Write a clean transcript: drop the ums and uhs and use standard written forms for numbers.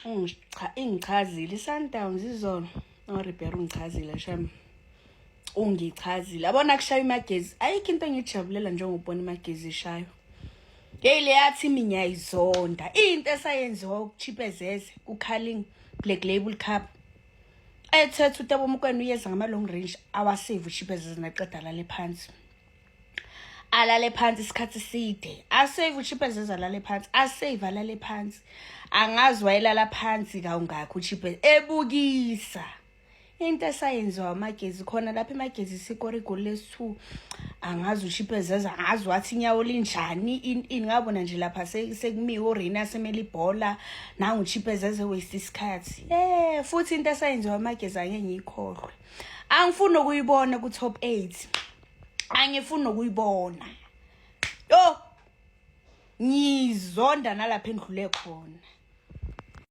Cha, ingichazile iSundowns izolo. URibeiro ungichazile shem. Ungichazile. Yabona kushaya iMagezi. Ayikho into engiyijabulela njengokubona iMagezi ishayo. Hey, leya team ngiyayizonda. Into esayenziwa ukuchipezeze kuCarling Black Label Cup. Ethethe uTebo Mokoena uyeza ngama long range awasave uChipezeze naqeda alale phansi. Alale phansi isikhathi eside. Asave uChipezeze, alale phansi. Asave, alale phansi. Angazi wayelala phansi kawungakho uChipezeze ebukisa. Into esayenziwa aMagezi khona lapha, iMagezi isikora igoli lesi-2, angazi uChipezeze, angazi wathi inyawo linjani, ini ngabona nje lapha sekumiwe uRena asemele ibhola, nangu uChipezeze waste isikhathi. Futhi into esayenziwa aMagezi angeke ngiyikhohlwe. Angifuni ukuyibona ku-top 8, angifuni nokuyibona. Yo, ngizonda nalapha endlule khona.